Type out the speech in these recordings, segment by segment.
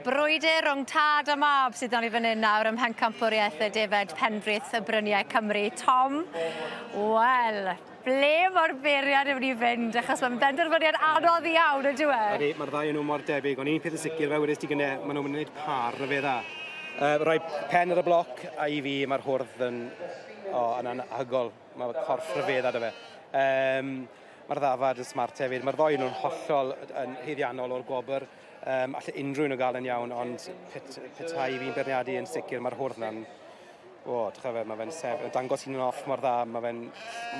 Brwydr rhwng tad a mab sydd 'da ni fan hyn nawr ym Mhencampwriaeth y Defaid Penfrith y Bryniau Cymru. Tom, wel, ble mae'r beirniad yn mynd i fynd? Achos mae'n benderfyniad anodd iawn, ydyw e? Ydy, mae'r ddau o'n nhw mor debyg, ond un peth yn sicr, fel wedes ti gynne, maen nhw'n mynd i wneud pâr rhyfedd dda. Rhoi pen ar y bloc, a i fi mae'r hwrdd yn, o, yn anhygoel. Mae corff rhyfedd ar fe. Mae'r ddafad yn smart hefyd. Mae'r ddou nhw'n hollol yn haeddiannol o'r gwobr. Alle unrhyw un o gael yn iawn, ond petai fi'n beirniadu yn sicr, mae'r hwrdd na'n... O, dych fe, mae fe'n sef, dangos hunan off mor dda, mae fe'n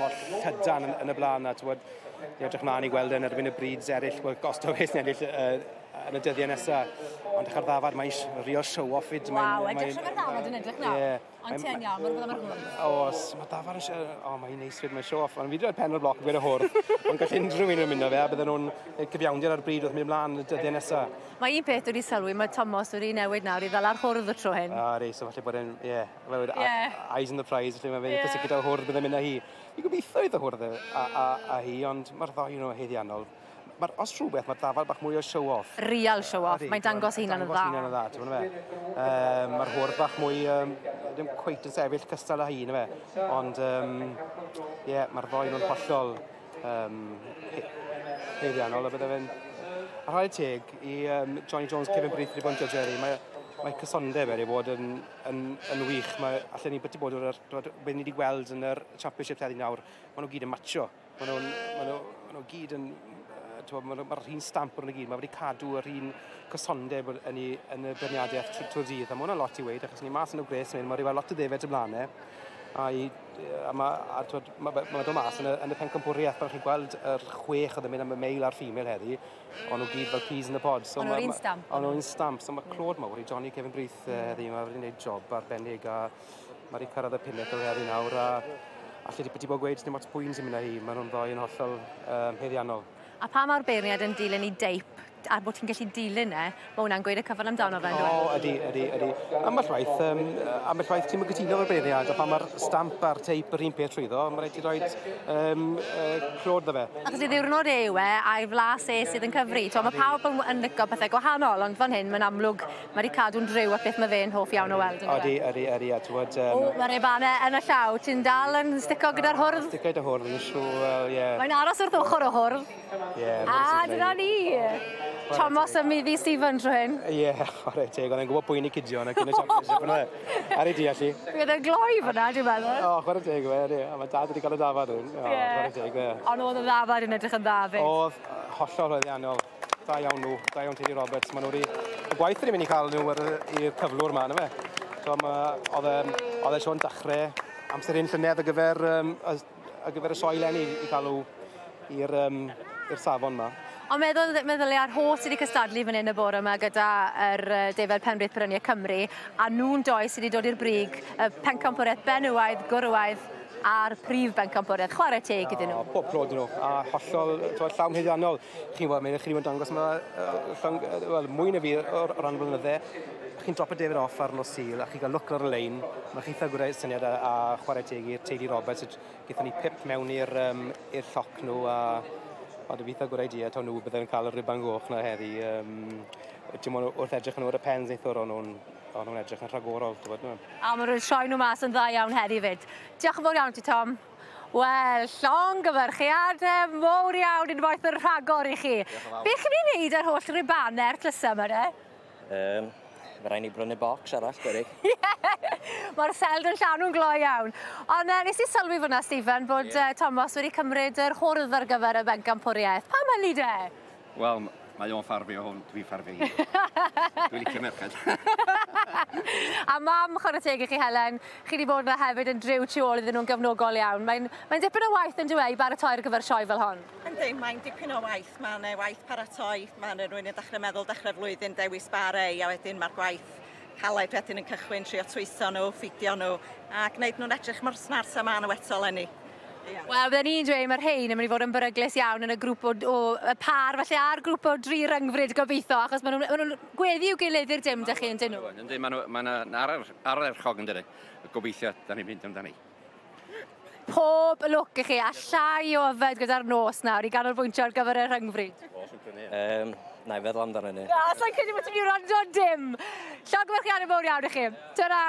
mor llydan yn y blaen, a ti'n ni edrych mlaen i gweld yn erbyn y breeds eraill, wel, os taw beth sy'n ennill yn y dyddiau nesaf. Ond eich ar ddafad, mae'n real show-off fyd. Waw, edrych ar ddafad yn edrych nawr. Yeah. Ond ti'n iawn, mae'n rhywbeth am yr hwrdd. Os, mae dafad yn... O, mae'n neis fyd, mae'n show-off. Ond fi wedi rhoi pen o'r bloc yn gweud y hwrdd. Ond gall unrhyw un yn mynd o fe, a bydden nhw'n cyfiawnder ar bryd wrth mynd ymlaen y dyddiau nesaf. Mae un peth wedi sylwi, mae Tomos wedi newid nawr i ddal ar hwrdd y tro hyn. A, rei, so falle bod e'n, ie, eyes on the prize, felly mae fe'n eitha sicr gyda hwrdd bydde'n mynd â hi. Fi gobeithio iddo hwrdd a hi, ond mae'r ddau nhw haeddiannol. Os rhywbeth, mae'r ddafad bach mwy o show-off. Real show-off, mae'n dangos hunan yn dda. Dangos hunan yn dda, ti'n gwybod fe. Mae'r hwrdd bach mwy, ddim cweit yn sefyll cystal â hi, na fe. Ond, ie, mae'r ddou nhw'n hollol haeddiannol, a bydde fe'n... A rhaid teg i Johnny Jones, Kevin Brith, wedi bod yn judge heddi, mae cysondeb wedi bod yn wych. Mae, allan ni byti bod o'r, beth ni wedi gweld yn yr championship heddi nawr, maen nhw gyd yn matcho. Maen nhw gyd yn... Mae'r un stamp o'r nhw gyd, mae wedi cadw yr un cysondeb yn y beirniadaeth trwy'r dydd. A mae hwnna'n lot i weud, achos ni mas yn y gwres, mae wedi lot o ddefed ymlaen e. A mae dod mas yn y pencampwriaeth, pan chi'n gweld yr 6 oedd yn mynd am y male a'r female heddi, o'n nhw gyd fel peas in the pod. O'n nhw'r un stamp. O'n nhw'r un stamp. So mae clod mawr i Johnny Kevin Brith heddi, mae wedi gwneud job arbennig a mae wedi cyrraedd y pinnacle heddi nawr. A alle di bod gweud, dim ots pwy sy'n mynd â hi, maen nhw'n ddoi yn hollol haeddiannol. A pa mae'r beirniad yn dilyn i deip, a bod ti'n gallu dilyn e, mae hwnna'n gweud y cyfan amdano fe. O, ydy, ydy, ydy. Ambell waith ti'n cytuno efo'r beirniad, a pan mae'r stamp a'r teip yr un peth trwyddo, mae rhaid ti roed clod ddo fe. Achos i ddiwrnod e yw e, a'i flas e sydd yn cyfri. Mae pawb yn licio pethau gwahanol, ond fan hyn mae'n amlwg, mae wedi cadw'n driw at beth mae fe'n hoff iawn o weld. Ydy, ydy, ydy, a ti'n gwybod... O, mae'r ebanau yn y llaw, ti'n dal yn stico gyda'r hwrdd? Stico gyda'r hwrdd, yn siŵr, ie. Mae'n aros wrth ochr o hwrdd. Ie. A, dyna ni! Tomos a Middi Stephen tro hyn. Ie, chwarae teg, oedd e'n gwybod pwy ni cydio yn y cyn y championship yna. Ar ei deall i. Fi oedd e'n gloi fyna, dwi'n meddwl. O, chwarae teg fe, ydy. A mae dad wedi cael y dafad hwn. O, chwarae teg fe. Ond oedd y ddafad yn edrych yn dda fyd. Oedd, hollol haeddiannol. Da iawn nhw, da iawn teulu Roberts. Maen nhw wedi... Y gwaith ni'n mynd i cael nhw i'r cyflwr yma, yna fe. So, oedd e Sion dechrau amser un llynedd ar gyfer y sioe eleni i cael nhw i'r safon yma. Ond meddyliau ar holl sydd wedi cystadlu fan hyn y bore yma gyda yr Defaid Penfrith Bryniau Cymru, a nhw'n doi sydd wedi dod i'r brig, y pencampwriaeth benywaidd, gwrywaidd a'r prif bencampwriaeth. Chwarae teg iddyn nhw. Pob clod nhw, a hollol, llawn haeddiannol. Chi'n gwybod, mae'n chi wedi dangos yma, wel, mwy na fi o ran blynydde. Chi'n drop y defaid off ar nos Sul, a chi'n cael look ar y lein. Mae chi'n eitha gwrdd syniad a chwarae teg i'r teulu Roberts. Gaethon ni pip mewn i'r lloc nhw, a ond y eitha good idea, taw nhw bydde'n cael y riban goch na heddi. Dim ond wrth edrych yn o'r y pens neithwr, o'n nhw'n edrych yn rhagorol. A maen nhw'n troi nhw mas yn dda iawn heddi fyd. Diolch yn fawr iawn ti, Tom. Wel, llongyfarchiadau mowr iawn unwaith yn rhagor i chi. Beth chi'n ei wneud ar holl ribanau'r tlysau yma, de? Mae rhaid ni brynu bocs arall, gwerig. Ie, mae'r seld yn llanw'n gloi iawn. Ond nes i sylwi fyna, Stephen, bod Tomos wedi cymryd yr hwrdd ar gyfer y bencampwriaeth. Pam hynny de? Wel, mae o'n ffarfio hwn, dwi'n ffarfio hi. Dwi'n licio merched. A mam, chwarae teg i chi, Helen, chi wedi bod yna hefyd yn driw tu ôl iddyn nhw'n gefnogol iawn. Mae'n dipyn o waith yn dweud i baratoi ar gyfer sioe fel hon. Yndi, mae'n dipyn o waith. Mae'n waith paratoi. Mae'n rhywun yn dechrau meddwl, dechrau flwyddyn, dewis barau, a wedyn mae'r gwaith caled wedyn yn cychwyn, trio twyso nhw, ffidio nhw, a gwneud nhw'n edrych mor smart a maen nhw eto eleni. Wel, bydden ni'n dweud mae'r rhein yn mynd i fod yn beryglus iawn yn y grŵp o y par, felly a'r grŵp o dri rhyngfryd gobeithio, achos maen nhw'n gweddi i'w gilydd i'r dim, dych chi, yn dyn nhw? Yndi, maen nhw'n arerchog yn dyn. Gobeithio, da ni'n mynd amdani. Pob lwc i chi a llai o yfed gyda'r nos nawr i ganolbwyntio ar gyfer y rhyngfrid. Na i feddwl amdano hynny. Na, sai'n credu bod ti'n mynd i wrando dim. Llongyfarchiadau mowr iawn i chi. Ta-ra!